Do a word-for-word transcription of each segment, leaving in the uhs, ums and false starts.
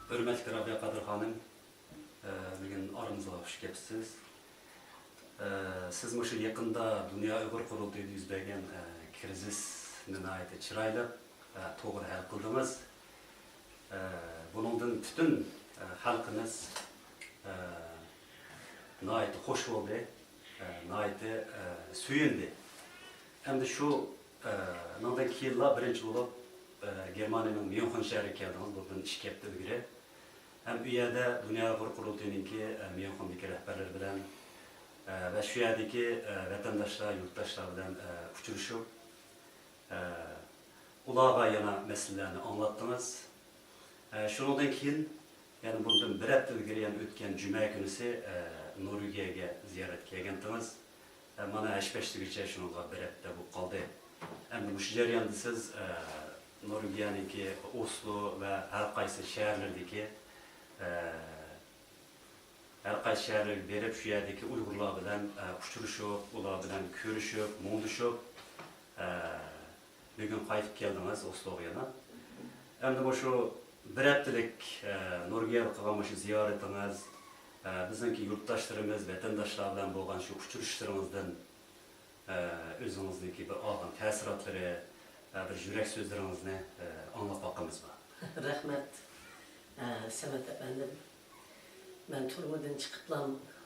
ھۆرمەتلىك رابىيە قادىر خانىم، ئە، بۈگۈن ئارىمىزغا خۇش كەپسىز. ئە، سىز مۇشۇ يېقىندا دۇنيا ئۇيغۇر قۇرۇلتىيىدا يۈز بەرگەن، ئە، كىرىزىسنى ناھايىتى چىرايلىق، ئە، توغرا ھەل قىلدىڭىز. ئە، بۇنىڭدىن پۈتۈن، ئە، خەلقىمىز، ئە، ناھايىتى خۇش بولدى، ئە، ناھايىتى، ئە، سۆيۈندى. ئەمدى شۇ، ئە، نىڭدىن كېيىنلا بىرىنچى بولۇپ، ئە، گېرمانىيەنىڭ ميۇنخېن شەھىرىگە كەلدىڭىز، بۇندىن ئىككى ھەپتە ئىلگىرى. ھەم ئۇ يەردە دۇنيا ئۇيغۇر قۇرۇلتىيىنىڭكى، ئە، ميۇنخېندىكى رەھبەرلىرى بىلەن، ئە، ۋە شۇ يەردىكى، ئە، ۋەتەنداشلار، يۇرتداشلار بىلەن، ئە، ئۇچرىشىپ، ئە، ئۇلارغا يەنە مەسىلىلەرنى ئاڭلاتتىڭىز. ئە، شۇنىڭدىن كېيىن يەنە بۇندىن بىر ھەپتە ئىلگىرى يەنە ئۆتكەن جۈمە كۈنىسى، ئە، نورۋېگىيەگە زىيارەتكە كەلگەنتىڭىز. ئە، مانا ھەش-پەشتىگىچە شۇنىڭغا بىر ھەپتە بولۇپ قالدى. ئەمدى مۇشۇ جەرياندا سىز، ئە، نورۋېگىيەنىڭكى ئوسلو ۋە ھەر قايسى شەھەرلىرىدىكى، ئە، ھەر قايسى شەھەرلەرگە بېرىپ، شۇ يەردىكى ئۇيغۇرلار بىلەن، ئە، ئۇچرىشىپ، ئۇلار بىلەن كۆرۈشۈپ، مۇڭدىشىپ، ئە، بۈگۈن قايتىپ كەلدىڭىز ئوسلوغا يەنە. ئەمدى مۇشۇ بىر ھەپتىلىك، ئە، نورۋېگىيەدە قىلغان مۇشۇ زىيارىتىڭىز، ئە، بىزنىڭكى يۇرتداشلىرىمىز، ۋەتەنداشلار بىلەن بولغان شۇ ئۇچرىشىشلىرىڭىزدىن، ئە، ئۆزىڭىزنىڭكى بىر ئالغان تەسىراتلىرى، ئە، بىر يۈرەك سۆزلىرىڭىزنى، ئە، ئاڭلاپ باقىمىزمۇ؟ رەھمەت. ئە، سەمەت ئەپەندىم، مەن تۈرمىدىن چىقىپلا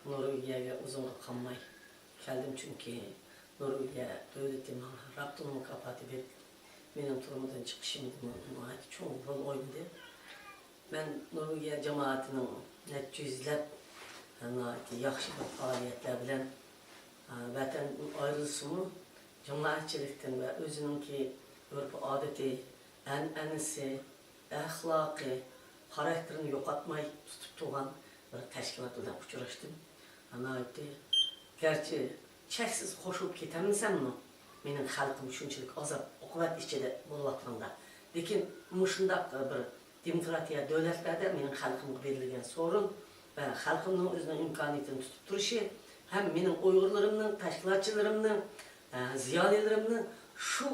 نورۋېگىيەگە ئۇزۇنغا قالماي كەلدىم، چۈنكى نورۋېگىيە دۆلىتى ماڭا رابتون مۇكاپاتى بېرىپ، مېنىڭ تۈرمىدىن چىقىشىمدا ناھايىتى چوڭ رول ئوينىدى. مەن نورۋېگىيە جامائىتىنىڭ نەچچە يۈزلەپ ناھايىتى ياخشى بىر پائالىيەتلەر بىلەن، ئە، ۋەتەندىن ئايرىلسىمۇ، جامائەتچىلىكتىن ۋە ئۆزىنىڭكى ئۆرپ-ئادىتى، ئەنئەنىسى، ئەخلاقى، خاراكتېرىنى يوقاتماي تۇتۇپ تۇرغان بىر تەشكىلات بىلەن ئۇچراشتىم. ناھايىتى، گەرچە چەكسىز خوش بولۇپ كېتەلمىسەممۇ، مېنىڭ خەلقىم شۇنچىلىك ئازاب-ئوقۇبەت ئىچىدە بولۇۋاتقاندا، لېكىن مۇشۇنداق بىر دېموكراتىيە دۆلەتلەردە مېنىڭ خەلقىمگە بېرىلگەن سورۇن ۋە خەلقىمنىڭ ئۆزىنىڭ ئىمكانىيىتىنى تۇتۇپ تۇرۇشى ھەم مېنىڭ ئۇيغۇرلىرىمنىڭ، تەشكىلاتچىلىرىمنىڭ، ئە، زىيالىيلىرىمنىڭ شۇ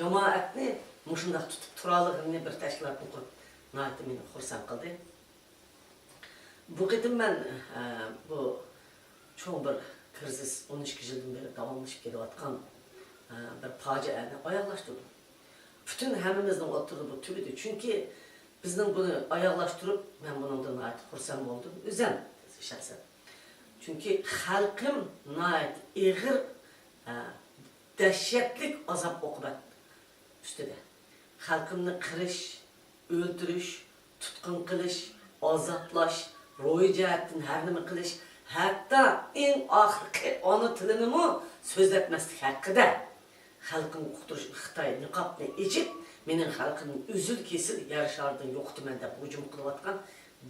جامائەتنى مۇشۇنداق تۇتۇپ تۇرالىغىنىنى، بىر تەشكىلاتنى قۇرۇپ، ناھايىتى مېنى خۇرسەن قىلدى. بۇ قېتىم مەن، ئە، بۇ چوڭ بىر كىرىزىس، ئون ئىككى يىلدىن بېرى داۋاملىشىپ كېلىۋاتقان، ئە، بىر پاجىئەنى ئاياغلاشتۇردۇم. پۈتۈن ھەممىمىزنىڭ ئوتتۇرىدا بۇ تۈگىدى. چۈنكى بىزنىڭ بۇنى ئاياغلاشتۇرۇپ، مەن بۇنىڭدىن ناھايىتى خۇرسەن بولدۇم، ئۆزەم شەخسەن. چۈنكى خەلقىم ناھايىتى ئېغىر، ئە، دەھشەتلىك ئازاب-ئوقۇبەت ئۈستىدە. خەلقىمنى قىرىش، ئۆلتۈرۈش، تۇتقۇن قىلىش، ئازابلاش، روھىي جەھەتتىن ھەر نېمە قىلىش، ھەتتا ئەڭ ئاخىرقى ئانا تىلىنىمۇ سۆزلەتمەسلىك ھەققىدە خەلقىمگە ئۇقتۇرۇش، خىتاي نىقابنى ئېچىپ، مېنىڭ خەلقىمنى ئۈزۈل-كېسىل يەر شارىدىن يوقىتىمەن دەپ ھۇجۇم قىلىۋاتقان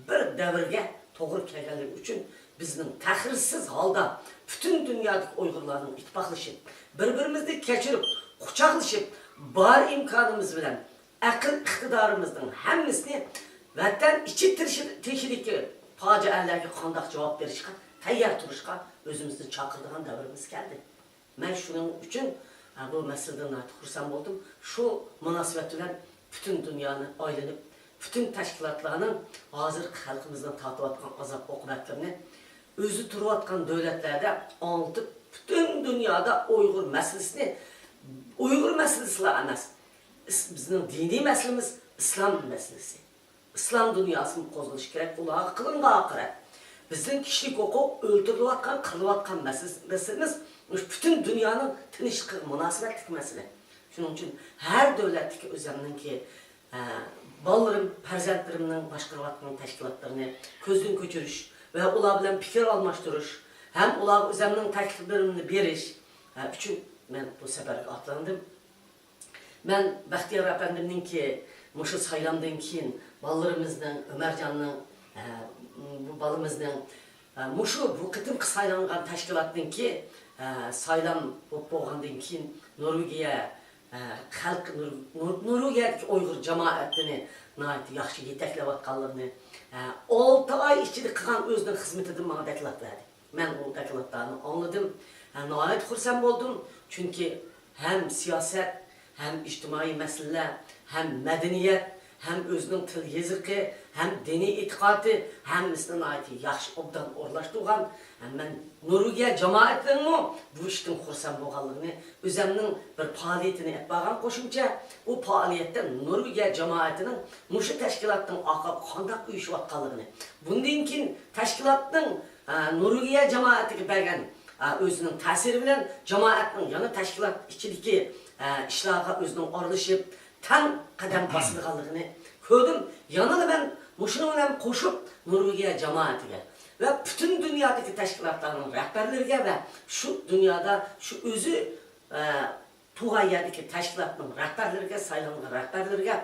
بىر دەۋرگە توغرا كەلگەنلىكى ئۈچۈن، بىزنىڭ تەخىرسىز ھالدا پۈتۈن دۇنيادىكى ئۇيغۇرلارنىڭ ئىتتىپاقلىشىپ، بىر-بىرىمىزنى كەچۈرۈپ، قۇچاقلىشىپ، بار ئىمكانىمىز بىلەن ئەقىل ئىقتىدارىمىزنىڭ ھەممىسىنى ۋەتەن ئىچى تېشى-، تېشىدىكى پاجىئەلەرگە قانداق جاۋاب بېرىشقا تەييار تۇرۇشقا ئۆزىمىزنى چاقىرىدىغان دەۋرىمىز كەلدى. مەن شۇنىڭ ئۈچۈن، ھە، بۇ مەسىلىدىن ناھايىتى خۇرسەن بولدۇم. شۇ مۇناسىۋەت بىلەن پۈتۈن دۇنيانى ئايلىنىپ، پۈتۈن تەشكىلاتلارنىڭ ھازىرقى خەلقىمىزنىڭ تارتىۋاتقان ئازاب-ئوقۇبەتلىرىنى، ئۆزى تۇرۇۋاتقان دۆلەتلەردە ئاڭلىتىپ، پۈتۈن دۇنيادا ئۇيغۇر مەسىلىسىنى، ئۇيغۇر مەسىلىسىلا ئەمەس، ئىس-، بىزنىڭ دىنىي مەسىلىمىز ئىسلام مەسىلىسى. ئىسلام دۇنياسىمۇ قوزغىلىشى كېرەك، ئۇلارغا قىلىنغان ھاقارەت. بىزنىڭ كىشىلىك ھوقۇق ئۆلتۈرۈلۈۋاتقان، قىرىلىۋاتقان مەسىلىمىز مۇشۇ پۈتۈن دۇنيانىڭ تىنچلىقىغا مۇناسىۋەتلىك مەسىلە. شۇنىڭ ئۈچۈن ھەر دۆلەتتىكى ئۆزەمنىڭكى، ئە، بالىلىرىم، پەرزەنتلىرىمنىڭ باشقۇرۇۋاتقان تەشكىلاتلىرىنى كۆزدىن كۆچۈرۈش ۋە ئۇلار بىلەن پىكىر ئالماشتۇرۇش ھەم ئۇلارغا ئۆزەمنىڭ تەكلىپلىرىمنى بېرىش، ئە، ئۈچۈن مەن بۇ سەپەرگە ئاتلاندىم. مەن بەختىيار ئەپەندىمنىڭكى مۇشۇ سايلامدىن كېيىن بالىلىرىمىزنىڭ، ئۆمەرجاننىڭ، ئە، بۇ بالىمىزنىڭ، ئە، مۇشۇ بۇ قېتىمقى سايلانغان تەشكىلاتنىڭكى، ئە، سايلام بولۇپ بولغاندىن كېيىن نورۋېگىيە، ئە، خەلقى، نور-، نور-، نورۋېگىيەدىكى ئۇيغۇر جامائىتىنى ناھايىتى ياخشى يېتەكلەۋاتقانلىرىنى، ئە، ئالتە ئاي ئىچىدە قىلغان ئۆزىنىڭ خىزمىتىدىن ماڭا دوكلات بەردى. مەن ئۇ دوكلاتلارنى ئاڭلىدىم. ھە، ناھايىتى خۇرسەن بولدۇم. چۈنكى ھەم سىياسەت، ھەم ئىجتىمائىي مەسىلىلەر، ھەم مەدەنىيەت، ھەم ئۆزىنىڭ تىل يېزىقى، ھەم دىنىي ئېتىقادى، ھەممىسىنى ناھايىتى ياخشى، ئوبدان ئورۇنلاشتۇرغان. ھەم مەن نورۋېگىيە جامائىتىنىڭمۇ بۇ ئىشتىن خۇرسەن بولغانلىقىنى، ئۆزەمنىڭ بىر پائالىيىتىنى ئېلىپ بارغان قوشۇمچە، ئۇ پائالىيەتتە نورۋېگىيە جامائىتىنىڭ مۇشۇ تەشكىلاتنىڭ ئارقىغا قانداق ئۇيۇشۇۋاتقانلىقىنى، بۇندىن كېيىن تەشكىلاتنىڭ، ئە، نورۋېگىيە جامائىتىگە بەرگەن، ئە، ئۆزىنىڭ تەسىرى بىلەن جامائەتنىڭ يەنە تەشكىلات ئىچىدىكى، ئە، ئىشلارغا ئۆزىنىڭ ئارىلىشىپ، تەڭ قەدەم باسىدىغانلىقىنى كۆردۈم. يەنىلا مەن مۇشۇنىڭ بىلەن قوشۇپ نورۋېگىيە جامائىتىگە ۋە پۈتۈن دۇنيادىكى تەشكىلاتلارنىڭ رەھبەرلىرىگە ۋە شۇ دۇنيادا شۇ ئۆزى، ئە، تۇغان يەردىكى تەشكىلاتنىڭ رەھبەرلىرىگە، سايلانغان رەھبەرلىرىگە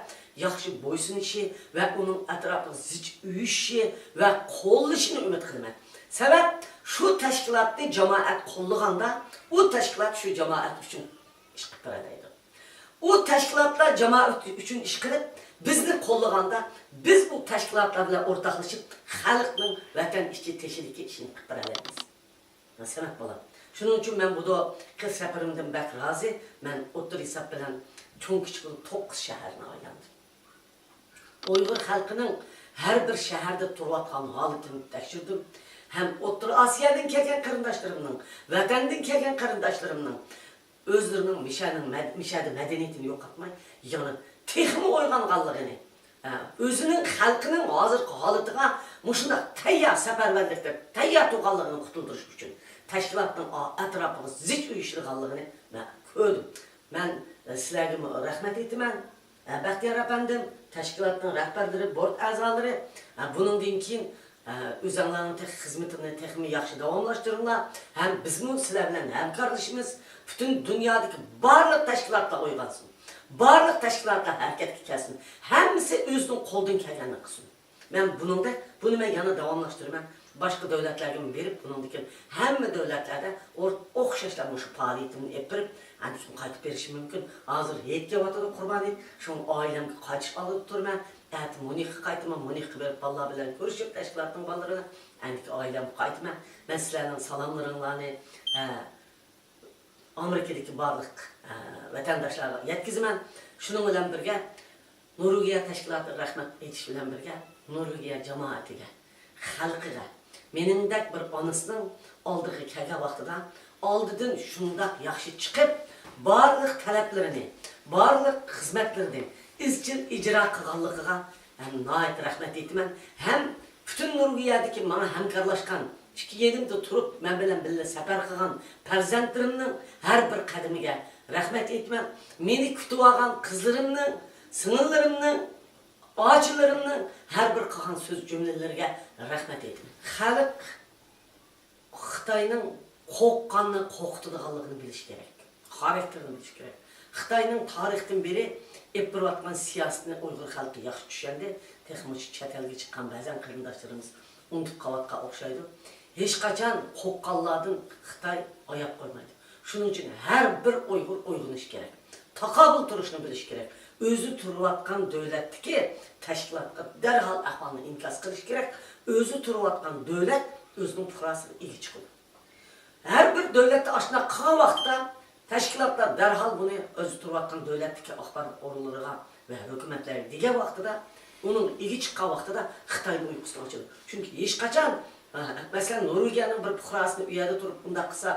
ياخشى بويسۇنۇشى ۋە ئۇنىڭ ئەتراپىغا زىچ ئۇيۇشۇشى ۋە قوللىشىنى ئۈمىد قىلىمەن. سەۋەب، شۇ تەشكىلاتنى جامائەت قوللىغاندا، ئۇ تەشكىلات شۇ جامائەت ئۈچۈن ئىش قىلىپ بېرەلەيدۇ. ئۇ تەشكىلاتلار جامائەت ئۈچۈن ئىش قىلىپ، بىزنى قوللىغاندا، بىز ئۇ تەشكىلاتلار بىلەن ئورتاقلىشىپ، خەلقنىڭ ۋەتەن ئىچى تېشىدىكى ئىشىنى قىلىپ بېرەلەيمىز. سەمەت بالام. شۇنىڭ ئۈچۈن مەن بۇ دو-، قىز سەپىرىمدىن بەك رازى. مەن ئوتتۇرا ھېساب بىلەن چوڭ كىچىك بولۇپ توققۇز شەھەرنى ئايلاندىم. ئۇيغۇر خەلقىنىڭ ھەر بىر شەھەردە تۇرۇۋاتقان ھالىتىنى تەكشۈردۈم. ھەم ئوتتۇرا ئاسىيادىن كەلگەن قېرىنداشلىرىمنىڭ، ۋەتەندىن كەلگەن قېرىنداشلىرىمنىڭ ئۆزلىرىنىڭ مىشەنىڭ مەد-، مىشەدە مەدەنىيىتىنى يوقاتماي، يەنە تېخىمۇ ئويغانغانلىقىنى، ئە، ئۆزىنىڭ خەلقىنىڭ ھازىرقى ھالىتىگە مۇشۇنداق تەييار سەپەرۋەرلىكتە تەييار تۇرغانلىقىنى قۇتۇلدۇرۇش ئۈچۈن تەشكىلاتنىڭ ئا-، ئەتراپىغا زىچ ئۇيۇشىدىغانلىقىنى مەن كۆردۈم. مەن، ئە، سىلەرگىمۇ رەھمەت ئېيتىمەن. ئە، بەختىيار ئەپەندىم، تەشكىلاتنىڭ رەھبەرلىرى، بورت ئەزالىرى، ئە، بۇنىڭدىن كېيىن، ئە، ئۆزەڭلارنىڭ تېخى خىزمىتىنى تېخىمۇ ياخشى داۋاملاشتۇرۇڭلار ھەم بىزمۇ سىلەر بىلەن ھەمكارلىشىمىز. پۈتۈن دۇنيادىكى بارلىق تەشكىلاتلار ئويغانسۇن. بارلىق تەشكىلاتلار ھەرىكەتكە كەلسۇن. ھەممىسى ئۆزىنىڭ قولىدىن كەلگەننى قىلسۇن. مەن بۇنىڭدەك، بۇنى مەن يەنە داۋاملاشتۇرىمەن. باشقا دۆلەتلەرگىمۇ بېرىپ، بۇنىڭدىكى ھەممە دۆلەتلەردە ئور-، ئوخشاشلا مۇشۇ پائالىيىتىمنى ئېلىپ بېرىپ، ئەمدى قايتىپ بېرىشىم مۇمكىن. ھازىر ھېيت كېلىۋاتىدۇ، قۇربان ھېيت. شۇڭا ئائىلەمگە قايتىش ئالدىدا تۇرىمەن. ئەتە ميۇنخقا قايتىمەن، ميۇنخقا بېرىپ بالىلار بىلەن كۆرۈشۈپ، تەشكىلاتنىڭ بالىلىرى بىلەن ئەندىكى ئائىلەمگە قايتىمەن. مەن سىلەرنىڭ سالاملىرىڭلارنى، ئە، ئامېرىكىدىكى بارلىق، ئە، ۋەتەنداشلارغا يەتكۈزىمەن. شۇنىڭ بىلەن بىرگە، نورۋېگىيە تەشكىلاتىغا رەھمەت ئېيتىش بىلەن بىرگە، نورۋېگىيە جامائىتىگە، خەلقىگە، مېنىڭدەك بىر ئانىسىنىڭ ئالدىغا كەلگەن ۋاقتىدا، ئالدىدىن شۇنداق ياخشى چىقىپ، بارلىق تەلەپلىرىنى، بارلىق خىزمەتلىرىنى ئىزچىل ئىجرا قىلغانلىقىغا ھەم ناھايىتى رەھمەت ئېيتىمەن. ھەم پۈتۈن نورۋېگىيەدىكى ماڭا ھەمكارلاشقان، ئىككى يېنىمدا تۇرۇپ، مەن بىلەن بىللە سەپەر قىلغان پەرزەنتلىرىمنىڭ ھەر بىر قەدىمىگە رەھمەت ئېيتىمەن. مېنى كۈتۈۋالغان قىزلىرىمنىڭ، سىڭىللىرىمنىڭ، ئاچىلىرىمنىڭ ھەر بىر قىلغان سۆز جۈملىلىرىگە رەھمەت ئېيتىمەن. خەلق خىتاينىڭ قورققاننى قورقۇتىدىغانلىقىنى بىلىشى كېرەك. خاراكتېرىنى بىلىشى كېرەك. خىتاينىڭ تارىختىن بېرى ئېلىپ بېرىۋاتقان سىياسىتىنى ئۇيغۇر خەلقى ياخشى چۈشەندى. تېخىمۇ چەت ئەلگە چىققان بەزەن قېرىنداشلىرىمىز ئۇنتۇپ قېلىۋاتقان ئوخشايدۇ. ھېچقاچان قورققانلاردىن خىتاي ئاياپ قويمايدۇ. شۇنىڭ ئۈچۈن ھەر بىر ئۇيغۇر ئويغىنىشى كېرەك. تاقابىل تۇرۇشنى بىلىشى كېرەك. ئۆزى تۇرۇۋاتقان دۆلەتتىكى تەشكىلاتقا دەرھال ئەھۋالنى ئىنكاس قىلىشى كېرەك. ئۆزى تۇرۇۋاتقان دۆلەت ئۆزىنىڭ پۇقراسىغا ئىگە چىقىدۇ. ھەر بىر دۆلەتتە ئاشۇنداق قىلغان ۋاقىتتا تەشكىلاتلار دەرھال بۇنى ئۆزى تۇرۇۋاتقان دۆلەتتىكى ئاخبارات ئورۇنلىرىغا ۋە ھۆكۈمەتلەرگە دېگەن ۋاقتىدا، ئۇنىڭ ئىگە چىققان ۋاقتىدا خىتاينىڭ ئۇيقۇسىنى ئاچىدۇ. چۈنكى ھېچقاچان، ئە، مەسىلەن، نورۋېگىيەنىڭ بىر پۇقراسىنى ئۇ يەردە تۇرۇپ بۇنداق قىلسا،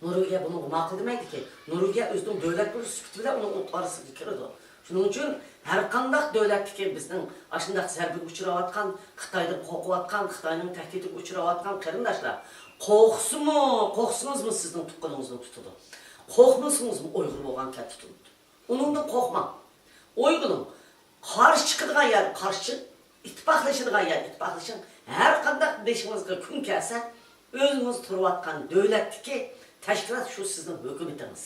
نورۋېگىيە بۇنىڭغا ماقۇل دېمەيدىكى، نورۋېگىيە ئۆزىنىڭ دۆلەت بولۇش سۈپىتى بىلەن ئۇنىڭ ئارىسىغا كىرىدۇ. شۇنىڭ ئۈچۈن ھەر قانداق دۆلەتتىكى بىزنىڭ ئاشۇنداق زەربىگە ئۇچراۋاتقان، خىتايدىن قورقۇۋاتقان، خىتاينىڭ تەھدىتىگە ئۇچراۋاتقان قېرىنداشلار، قورقسىمۇ، قورقسىڭىزمۇ سىزنىڭ تۇغقىنىڭىزنى تۇتىدۇ. قورقمىسىڭىزمۇ ئۇيغۇر بولغان كەتتى تۇتۇلىدۇ. ئۇنىڭدىن قورقماڭ. ئويغىنىڭ. قارشى چىقىدىغان يەر قارشى چىق، ئىتتىپاقلىشىدىغان يەر ئىتتىپاقلىشىڭ. ھەر قانداق بېشىڭىزغا كۈن كەلسە، ئۆزىڭىز تۇرۇۋاتقان دۆلەتتىكى تەشكىلات شۇ سىزنىڭ ھۆكۈمىتىڭىز.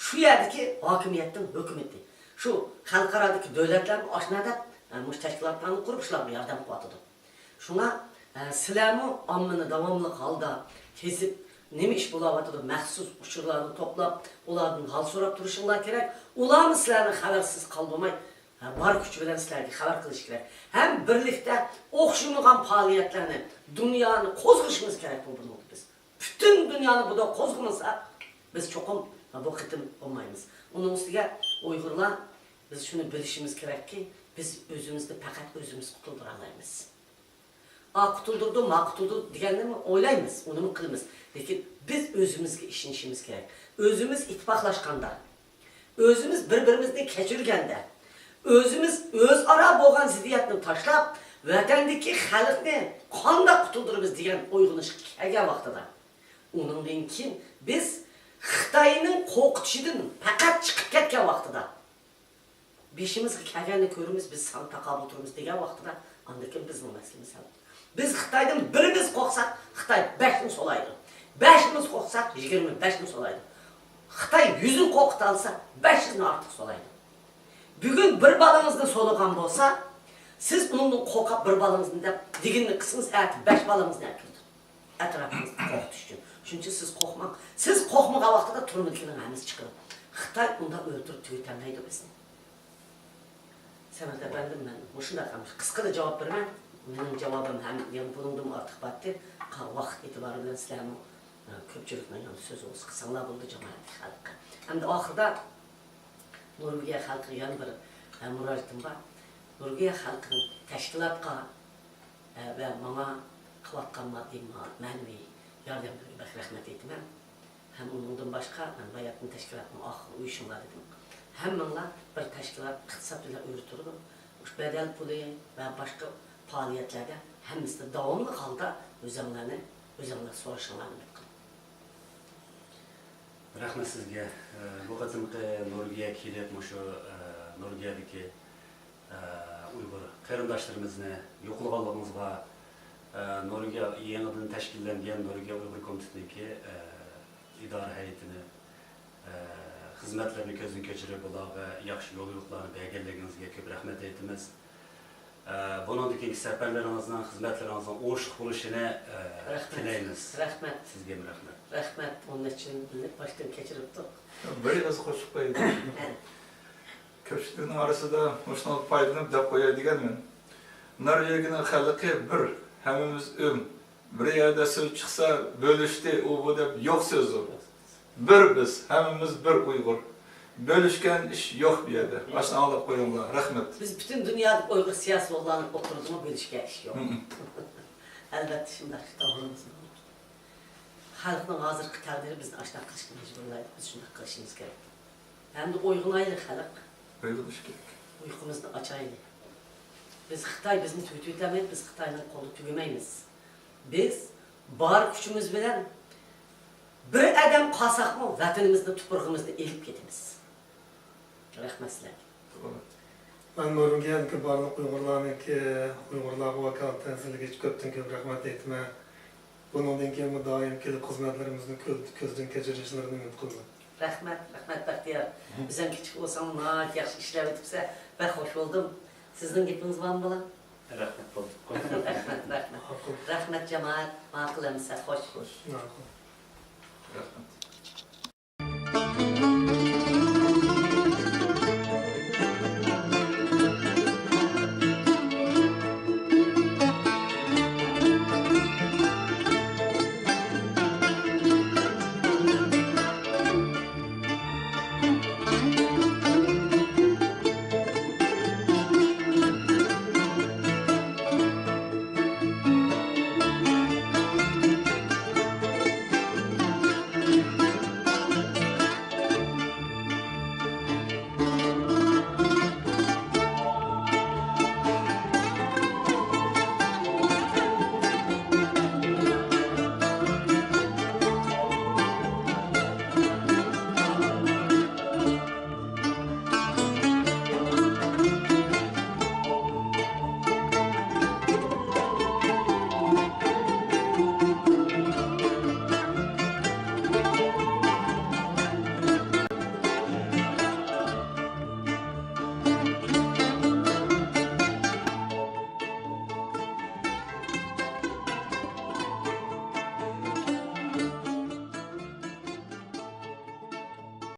شۇ يەردىكى ھاكىمىيەتنىڭ ھۆكۈمىتى. شۇ خەلقئارادىكى دۆلەتلەرمۇ ئاشۇنداق دەپ، ئە، مۇشۇ تەشكىلاتلارنى قۇرۇپ شۇلارغا ياردەم قىلىۋاتىدۇ. شۇڭا، ئە، سىلەرمۇ ئاممىنى داۋاملىق ھالدا كېزىپ، نېمە ئىش بولاۋاتىدۇ، مەخسۇس ئۇچۇرلارنى توپلاپ، ئۇلاردىن ھال سوراپ تۇرۇشۇڭلار كېرەك. ئۇلارمۇ سىلەرنى خەۋەرسىز قالدۇرماي، ھە، بار كۈچى بىلەن سىلەرگە خەۋەر قىلىشى كېرەك. ھەم بىرلىكتە ئوخشىمىغان پائالىيەتلەرنى، دۇنيانى قوزغىشىمىز كېرەك بۇ، بۇنىڭدا بىز. پۈتۈن دۇنيانى بۇدا قوزغىمىساق، بىز چوقۇم بۇ قېتىم بولمايمىز. ئۇنىڭ ئۈستىگە ئۇيغۇرلار بىز شۇنى بىلىشىمىز كېرەككى، بىز ئۆزىمىزنى پەقەت ئۆزىمىز قۇتۇلدۇرالايمىز. ئا قۇتۇلدۇردى، ما قۇتۇلدۇردى دېگەننىمۇ ئويلايمىز، ئۇنىمۇ قىلىمىز. لېكىن بىز ئۆزىمىزگە ئىشىنىشىمىز كېرەك. ئۆزىمىز ئىتتىپاقلاشقاندا، ئۆزىمىز بىر-بىرىمىزنى كەچۈرگەندە، ئۆزىمىز ئۆزئارا بولغان زىددىيەتنى تاشلاپ، ۋەتەندىكى خەلقنى قانداق قۇتۇلدۇرىمىز دېگەن ئويغىنىشقا كەلگەن ۋاقتىدا، ئۇنىڭدىن كېيىن بىز خىتاينىڭ قورقۇتۇشىدىن پەقەت چىقىپ كەتكەن ۋاقتىدا، بېشىمىزغا كەلگەننى كۆرىمىز، بىز ساڭا تاقابىل تۇرىمىز دېگەن ۋاقتىدا، ئاندىن كېيىن بىزنىڭ مەسىلىمىز ھەل. بىز خىتايدىن بىرىمىز قورقساق، خىتاي بەشنى سولايدۇ. بەشىمىز قورقساق، يىگىرمە بەشنى سولايدۇ. خىتاي يۈزنى قورقۇتالىسا، بەش يۈزنى ئارتۇق سولايدۇ. بۈگۈن بىر بالىڭىزنى سولىغان بولسا، سىز ئۇنىڭدىن قورقۇپ بىر بالىڭىزنى دەپ دېگىنىنى قىلسىڭىز، ئەتە بەش بالىڭىزنى ئەكىرىدۇ. ئەتراپىڭىزنى قورقۇتۇش ئۈچۈن. شۇنىڭ ئۈچۈن سىز قورقماڭ. سىز قورقمىغان ۋاقتىدا تۈرمىدىكىلەرنىڭ ھەممىسى چىقىدۇ. خىتاي ئۇنداق ئۆلتۈرۈپ تۈگىتەلمەيدۇ بىزنى. سەمەت ئەپەندىم، مەن مۇشۇنداق ھەم قىسقىلا جاۋاب بېرىمەن. مېنىڭ جاۋابىم ھەم يەنە بۇنىڭدىنمۇ ئارتۇق بارتتى. قا-، ۋاقىت ئېتىبارى بىلەن سىلەرمۇ، ئە، كۆپچىلىكنىڭ يەنە سۆزى بولسا قىلساڭلار بولىدۇ، جامائەت خەلققە. ئەمدى ئاخىرىدا نورۋېگىيە خەلقىگە يەنە بىر، ئە، مۇراجىئىتىم بار. نورۋېگىيە خەلقىنىڭ تەشكىلاتقا، ئە، ۋە ماڭا قىلىۋاتقان ماددىي، ما-، مەنىۋى ياردەملىرىگە بەك رەھمەت ئېيتىمەن. ھەم ئۇنىڭدىن باشقا، مەن باياتىن تەشكىلاتنىڭ ئاخىرقى ئۇيۇشۇڭلار دېدىم. ھەممىڭلار بىر تەشكىلات ئىقتىساد بىلەن ئۆرە تۇرىدۇ. مۇشۇ بەدەل پۇلى ۋە باشقا پائالىيەتلەردە ھەممىسىدە داۋاملىق ھالدا ئۆزۈڭلارنى، ئۆزۈڭلار سورىشىڭلارنى ئۈمىد قىلىمەن. رەھمەت سىزگە. ئە، بۇ قېتىمقى نورۋېگىيەگە كېلىپ، مۇشۇ، ئە، نورۋېگىيەدىكى، ئە، ئۇيغۇر قېرىنداشلىرىمىزنى يوقلىغانلىقىڭىزغا، ئە، نورۋېگىيە يېڭىدىن تەشكىللەنگەن نورۋېگىيە ئۇيغۇر كومىتېتىنىڭكى، ئە، ئىدارە ھەيئىتىنى، ئە، خىزمەتلىرىنى كۆزدىن كەچۈرۈپ، ئۇلارغا ياخشى يول يورۇقلارنى بەرگەنلىكىڭىزگە كۆپ رەھمەت ئېيتىمىز. ئە، بۇنىڭدىن كېيىنكى سەپەرلىرىڭىزنىڭ، خىزمەتلىرىڭىزنىڭ ئوڭۇشلۇق بولۇشىنى، ئە، رەھمەت. تىلەيمىز. رەھمەت. سىزگىمۇ رەھمەت. رەھمەت. ئون نەچچە يىل بىللە باشتىن كەچۈرۈپتۇق. بىر ئېغىز قوشۇپ قوياي. ھە. كۆپچىلىكنىڭ ئارىسىدا مۇشۇنىڭدىن پايدىلىنىپ دەپ قوياي دېگەنمەن. نورۋېگىيەنىڭ خەلقى بىر، ھەممىمىز ئۆم. بىر يەردە سۆز چىقسا، بۆلۈشتى، ئۇ بۇ دەپ يوق سۆز ئۇ. بىر بىز، ھەممىمىز بىر ئۇيغۇر. بۆلۈشكەن ئىش يوق بۇ يەردە. ئاشۇنى ئاڭلاپ قويۇڭلار. رەھمەت. بىز پۈتۈن دۇنيادىكى ئۇيغۇر سىياسىي ئوغۇللارنىڭ ئوتتۇرىدىمۇ بۆلۈشكەن ئىش يوق. ھىم. ئەلۋەتتە شۇنداق ئىش توغرىمىزمۇ. خەلقنىڭ ھازىرقى تەقدىرى بىزنى ئاشۇنداق قىلىشقا مەجبۇرلايدۇ. بىز شۇنداق قىلىشىمىز كېرەك. ئەمدى ئويغىنايلى خەلق. ئويغىنىش كېرەك. ئۇيقۇمىزنى ئاچايلى. بىز خىتاي بىزنى تۈگىتىۋېتەلمەيدۇ، بىز خىتاينىڭ قولىدا تۈگىمەيمىز. بىز بار كۈچىمىز بىلەن بىر ئادەم قالساقمۇ ۋەتىنىمىزنى، تۇپرىقىمىزنى ئېلىپ كېتىمىز. رەھمەت سىلەرگە. مەن نورۋېگىيەدىكى بارلىق ئۇيغۇرلارنىڭكى، ئۇيغۇرلارغا ۋاكالىتەن سىلەرگە كۆپتىن كۆپ رەھمەت ئېيتىمەن. بۇنىڭدىن كېيىنمۇ دائىم كېلىپ خىزمەتلىرىمىزنى كۆز-، كۆزدىن كەچۈرۈشلىرىنى ئۈمىد قىلىمەن. رەھمەت، رەھمەت بەختىيار. ئۆزۈڭ كىچىك بولساڭمۇ ناھايىتى ياخشى ئىشلەپ ئۆتۈپسەن. بەك خوش بولدۇم. سىزنىڭ گېپىڭىز بارمۇ بالا؟ رەھمەت، بولدى. رەھمەت، رەھمەت. ماقۇل. رەھمەت جامائەت. ماقۇل ئەمىسە، خوش. خوش، ماقۇل. رەھمەت.